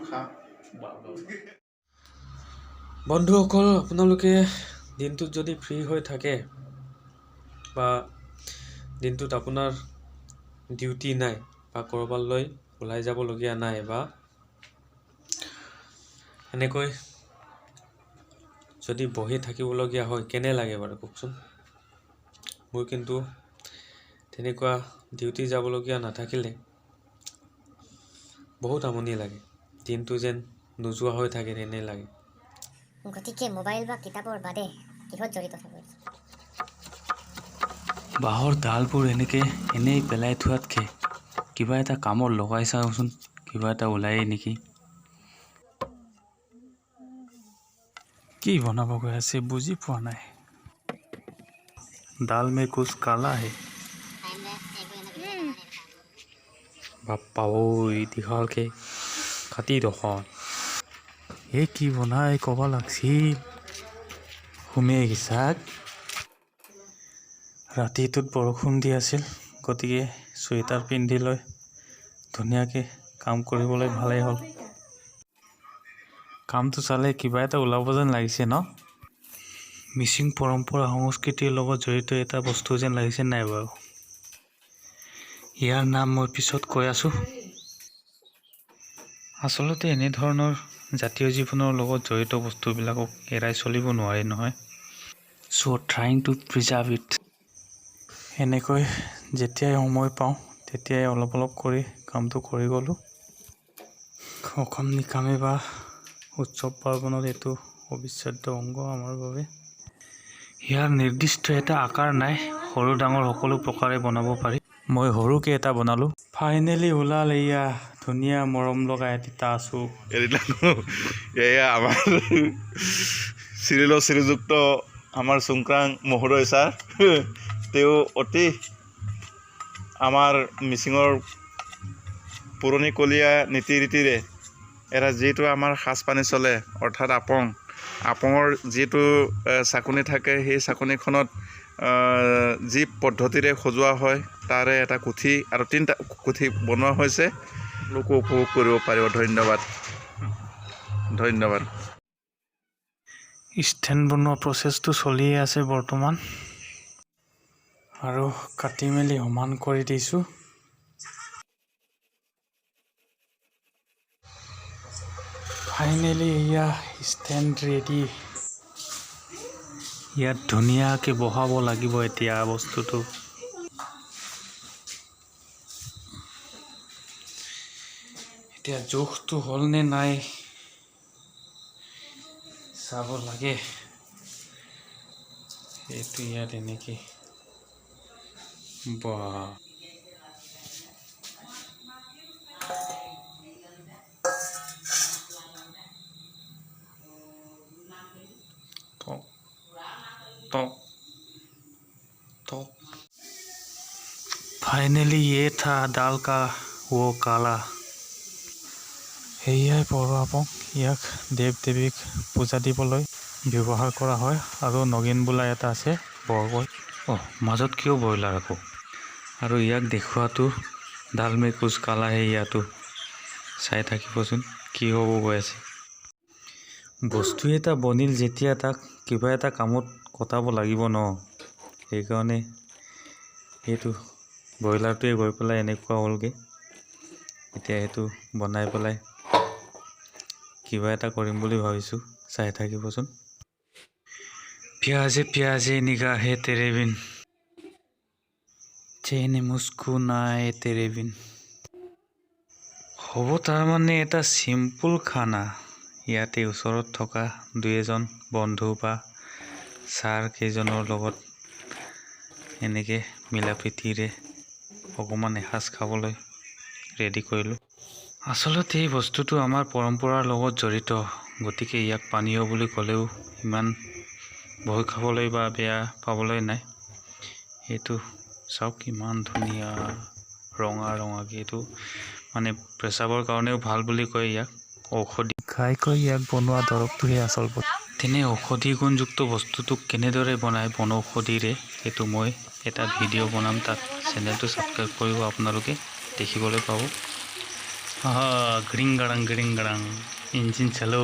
খা। বন্ধুসকল, আপোনালোকে দিনটোত যদি ফ্ৰী হৈ থাকে বা দিনটোত আপোনাৰ ডিউটি নাই বা ক'ৰবালৈ ওলাই যাবলগীয়া নাই বা এনেকৈ যদি বহি থাকিবলগীয়া হয়, কেনে লাগে বাৰু কওকচোন? মোৰ কিন্তু তেনেকুৱা ডিউটি যাবলগীয়া নাথাকিলে বহুত আমনি লাগে, দিনটো যেন নোযোৱা হৈ থাকে তেনে লাগে। গতিকে মোবাইল বা কিতাপৰ বাদে কিহত জড়িত থাকোঁ? বাঁহৰ ডালবোৰ এনেকৈ এনেই পেলাই থোৱাতকৈ কিবা এটা কামত লগাই চাওঁচোন, কিবা এটা ওলায়েই নেকি। কি বনাব গৈ আছে বুজি পোৱা নাই। दाल में कुछ काला है। বাপ্পা ঐ, দীঘলকে কাটি দেখোন। এই কি বনাই ক'ব লাগছিল, সুমিয়াই গিছাক। ৰাতিটোত বৰষুণ দি আছিল, গতিকে চুৱেটাৰ পিন্ধি লৈ ধুনীয়াকৈ কাম কৰিবলৈ ভালেই হ'ল। কামটো চালে কিবা এটা ওলাব যেন লাগিছে ন? মিচিং পৰম্পৰা সংস্কৃতিৰ লগত জড়িত এটা বস্তু যেন লাগিছে নাই বাৰু? ইয়াৰ নাম মই পিছত কৈ আছোঁ। আচলতে এনেধৰণৰ জাতীয় জীৱনৰ লগত জড়িত বস্তুবিলাকক এৰাই চলিব নোৱাৰি নহয়। So trying to preserve it. এনেকৈ যেতিয়াই সময় পাওঁ তেতিয়াই অলপ অলপ কৰি কামটো কৰি গ'লোঁ। সকাম নিকামে বা উৎসৱ পাৰ্বণত এইটো অবিচ্ছেদ্য অংগ আমাৰ বাবে। ইয়াৰ নিৰ্দিষ্ট এটা আকাৰ নাই, সৰু ডাঙৰ সকলো প্ৰকাৰে বনাব পাৰি। মই সৰুকৈ এটা বনালোঁ। ফাইনেলি ওলাল এয়া ধুনীয়া মৰম লগা এটি তাচো। এয়া আমাৰ চিৰিল শ্ৰীযুক্ত আমাৰ চুংক্ৰাং মহোদয় ছাৰ, তেওঁ অতি আমাৰ মিচিঙৰ পুৰণিকলীয়া নীতি ৰীতিৰে এটা যিটো আমাৰ সাজপানী চলে, অৰ্থাৎ আপং, আপঙৰ যিটো চাকনি থাকে, সেই চাকনিখনত যি পদ্ধতিৰে সজোৱা হয়, তাৰে এটা কুঠি আৰু তিনিটা কুঠি বনোৱা হৈছে। লোকো উপভোগ কৰিব পাৰিব। ধন্যবাদ, ধন্যবাদ। ষ্টেণ্ড বনোৱা প্ৰচেছটো চলিয়ে আছে বৰ্তমান আৰু কাটি মেলি সমান কৰি দিছোঁ। ফাইনেলি এয়া ষ্টেণ্ড ৰেডি। ইয়াত ধুনীয়াকৈ বহাব লাগিব এতিয়া বস্তুটো। এতিয়া জোখটো হ'লনে নাই চাব লাগে। এইটো ইয়াত এনেকৈ বা টক টক टक। फाइनली ये था दाल का वो काला। সেয়াই পৰুৱা আপং। ইয়াক দেৱ দেৱীক পূজা দিবলৈ ব্যৱহাৰ কৰা হয়। আৰু নগিন বোলা এটা আছে বৰকৈ। অঁ, মাজত কিয় ব্ৰইলাৰ আকৌ? আৰু ইয়াক দেখুওৱাটো दाल में कुछ काला है, ইয়াতো চাই থাকিবচোন কি হ'ব গৈ আছে। বস্তু এটা বনিল যেতিয়া তাক কিবা এটা কামত কটাব লাগিব ন, সেইকাৰণে সেইটো ব্ৰইলাৰটোৱে গৈ পেলাই এনেকুৱা হ'লগৈ। এতিয়া সেইটো বনাই পেলাই কিবা এটা কৰিম বুলি ভাবিছোঁ, চাই থাকিবচোন। प्यासे प्यासे निगाहें तेरे बिन, चैन मुझको ना आए तेरे बिन। হ'ব তাৰমানে এটা চিম্পুল খানা। ইয়াতে ওচৰত থকা দুই এজন বন্ধু বা ছাৰ কেইজনৰ লগত এনেকৈ মিলা প্ৰীতিৰে অকণমান এসাঁজ খাবলৈ ৰেডি কৰিলোঁ। আচলতে এই বস্তুটো আমাৰ পৰম্পৰাৰ লগত জড়িত, গতিকে ইয়াক পানীয় বুলি ক'লেও ইমান ভয় খাবলৈ বা বেয়া পাবলৈ নাই। এইটো চাওক, ইমান ধুনীয়া ৰঙা ৰঙাকৈ। এইটো মানে পেচাবৰ কাৰণেও ভাল বুলি কয় ইয়াক, ঔষধি ঘাইকৈ ইয়াক বনোৱা দৰৱটোহে আচল। তেনে ঔষধি গুণযুক্ত বস্তুটোক কেনেদৰে বনায় বনৌষধিৰে, সেইটো মই এটা ভিডিঅ' বনাম, তাত চেনেলটো ছাবস্ক্ৰাইব কৰিব, আপোনালোকে দেখিবলৈ পাব। আহা, গ্ৰিং গাৰাং গ্ৰিং গাৰাং, ইঞ্জিন চালো।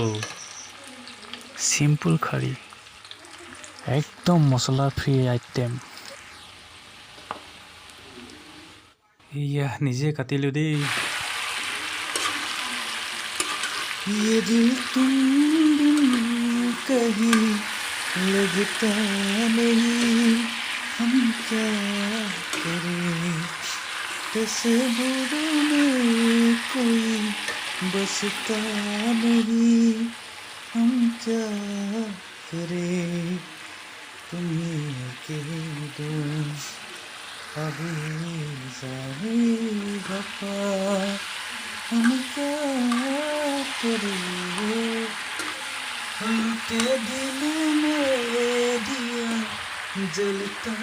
চিম্পল কাৰী, একদম মছলা ফ্ৰী আইটেম। এয়া নিজে কাটিলোঁ দেই। ये दिल तुम बिन कहीं लगता नहीं, हम क्या करें? तस्वूरों में कोई बसता नहीं, हम क्या करें? तुम्हें कह दो अभी जाने वफा, हम क्या करें? उनके दिल में दिया जलता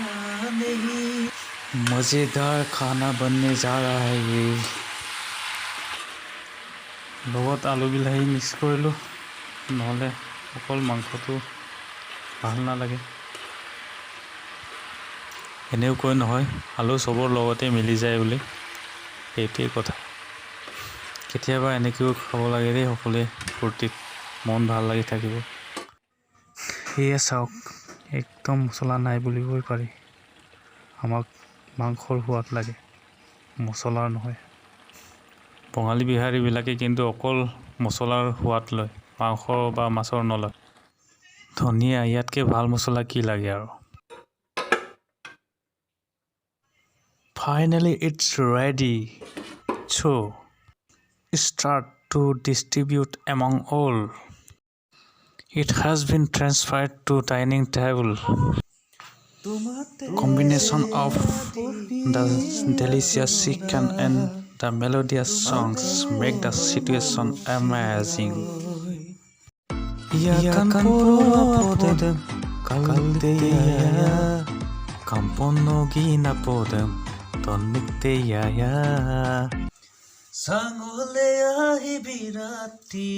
नहीं। मज़ेदार खाना बनने जा रहा है ये। লগত আলু বিলাহী মিক্স কৰিলোঁ, নহ'লে অকল মাংসটো ভাল নালাগে। এনেও কয় নহয়, আলু চবৰ লগতে মিলি যায় বুলি, সেইটোৱেই কথা। কেতিয়াবা এনেকৈও খাব লাগে দেই সকলোৱে, ফূৰ্তিত মন ভাল লাগি থাকিব। সেয়ে চাওক, একদম মছলা নাই বুলিবই পাৰি। আমাক মাংসৰ সোৱাদ লাগে, মছলাৰ নহয়। বঙালী বিহাৰীবিলাকে কিন্তু অকল মছলাৰ সোৱাদ লয়, মাংস বা মাছৰ নলয়। ধনিয়া, ইয়াতকৈ ভাল মছলা কি লাগে আৰু? Finally it's ready, so start to distribute among all. It has been transferred to dining table. Combination of the delicious chicken and the melodious songs make the situation amazing. Jag kan prova på dem Kaldeya Kampono gina på dem Tonikteya চাঙলে আহিবি ৰাতি,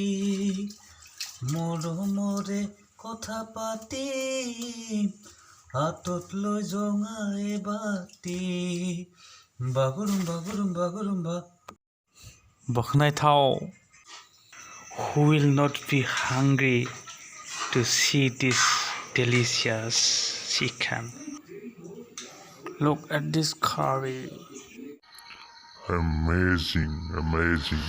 মৰমৰে কথা পাতিম, হাতত লৈ জঙাই বাতি, বাগৰুম বাগৰুম বাগৰুম বা। বাখনাইথাও। Who will not be hungry to see this delicious chicken? Look at this curry. Amazing, amazing.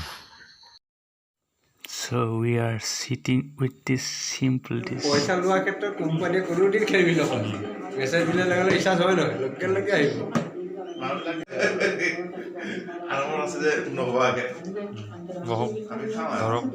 So we are sitting with this simple dish. পইচা লোৱাৰ ক্ষেত্ৰত কোম্পানীয়ে কোনোদিন খেলি নকৰে। মেছেজ দিলে লগে লগে ৰিচাৰ্জ হয় নহয়, লগে লগে আহিব। আৰামত আছে যে নোহোৱাকে বহক। আমি খাওঁ আৰু। ধৰক।